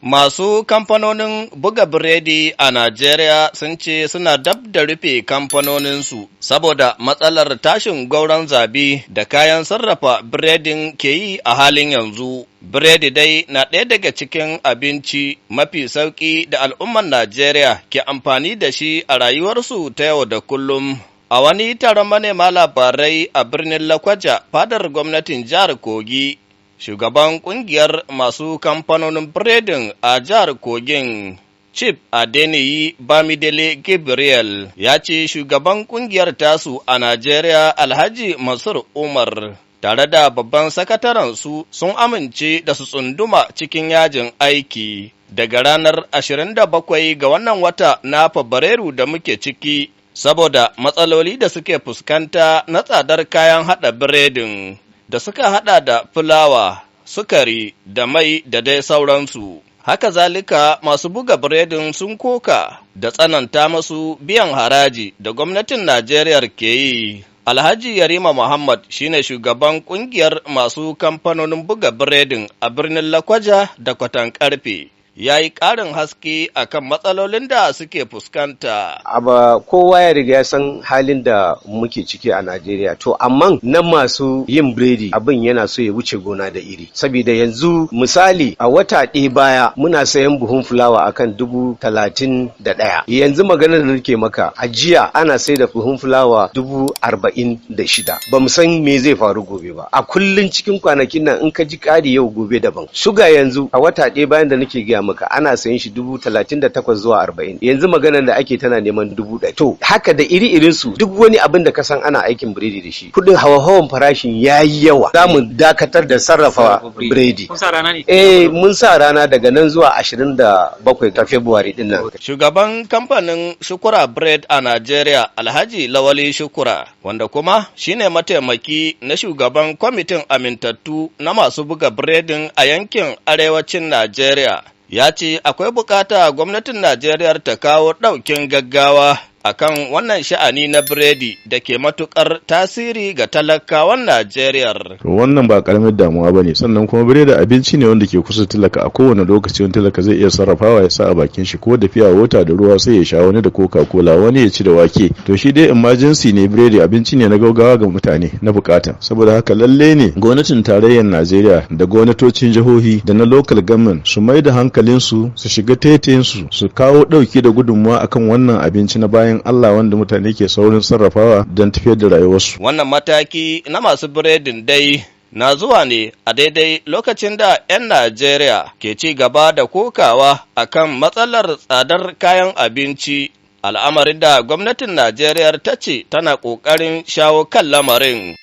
Masu kamfanonin buga biredi a Najeriya sun ce suna dab da rufe kamfanoninsu saboda matsalar tashin gwauron zabi da kayan sarrafa biredin ke yi a halin yanzu. Biredi dai na ɗaya daga cikin abinci mafi sauƙi da al'ummar Najeriya ke amfani da shi a rayuwarsu ta yau da kullum. A wani taron manema labarai a birnin Lakwaja, fadar gwamnatin jihar Kogi, shugaban ƙungiyar masu kamfanonin biredin a jihar Kogin, Chief Adeniyi Bamidele Gabriel, ya ce shugaban ƙungiyar tasu a Najeriya, Alhaji Mansur Umar, tare da babban sakataren su sun amince da su tsunduma cikin yajin aiki daga ranar 27 ga wannan wata na Fabrairu da muke ciki, saboda matsaloli da suke fuskanta na tsadar kayan haɗa biredin da suka haɗa da fulawa, sukari da mai da dai sauransu. Haka zalika, masu buga biredin sun koka da tsananta masu biyan haraji da gwamnatin Najeriya ke yi. Alhaji Yarima Muhammad shine shugaban kungiyar masu kamfanonin buga biredin a birnin Lakwaja da Kwatan Karfe. Ya yi ƙarin haske akan matsalolin da suke fuskanta. Aba kowa ya riga ya san halin da muke ciki a Najeriya. To amma na masu yin biredi, abin yana so ya wuce gona da iri. Saboda yanzu misali, a wata ɗaya baya muna sayan buhun fulawa akan 31,000. Yanzu maganar da nake maka, a jiya ana sai da buhun fulawa 46,000. Ba mu san me zai faru gobe ba. A kullum cikin kwanakin nan in ka ji ƙari yau, gobe daban. Suga yanzu a wata ɗaya bayan da nake gaya maka ana sayan shi 38,000 zuwa 40, yanzu maganar da ake tana neman 100,000. To haka da iri irin su, duk wani abin da ka san ana aikin biredi da shi, kudin hawa-hawan farashin yayi yawa. Za mu dakatar da sarrafa biredi. Kun sa rana ne? Eh, mun sa rana daga nan zuwa 27 ta February din nan. Shugaban kamfanin Shukura Bread a Najeriya, Alhaji Lawali Shukura, wanda kuma shine mataimaki na shugaban kwamitin amintattu na masu buga biredin a yankin arewacin Najeriya, ya ce akwai bukata gwamnatin Najeriya ta kawo ɗaukin gaggawa akan wannan sha'ani na biredi da ke matukar tasiri ga talakawan Najeriya. Wannan ba karamin damuwa ba ne. Sannan kuma biredi abinci ne wanda ke kusa talaka a kowane lokaci, wani talaka zai iya sarrafawa ya sa a bakin shi, ko da fiya wota da ruwa sai ya sha, wani da Coca Cola, wani ya ci da wake. To shi dai emergency ne, biredi abinci ne na gaugawa ga mutane na bukata. Saboda haka lalle ne gwamnatin tarayyar Najeriya da gwamnatocin jihohi da na local government su mai da hankalinsu, su shiga taitayinsu, su kawo ɗauki da gudunmuwa akan wannan abinci na bayan Allah wanda mutane ke saurin sarrafawa don tafiyar da rayuwarsu. Wannan mataki na masu biredin dai na zuwa ne a daidai lokacin da 'yan Najeriya ke ci gaba da kokawa akan matsalar tsadar kayan abinci, al'amarin da gwamnatin Najeriya ta ce tana ƙoƙarin shawo kan lamarin.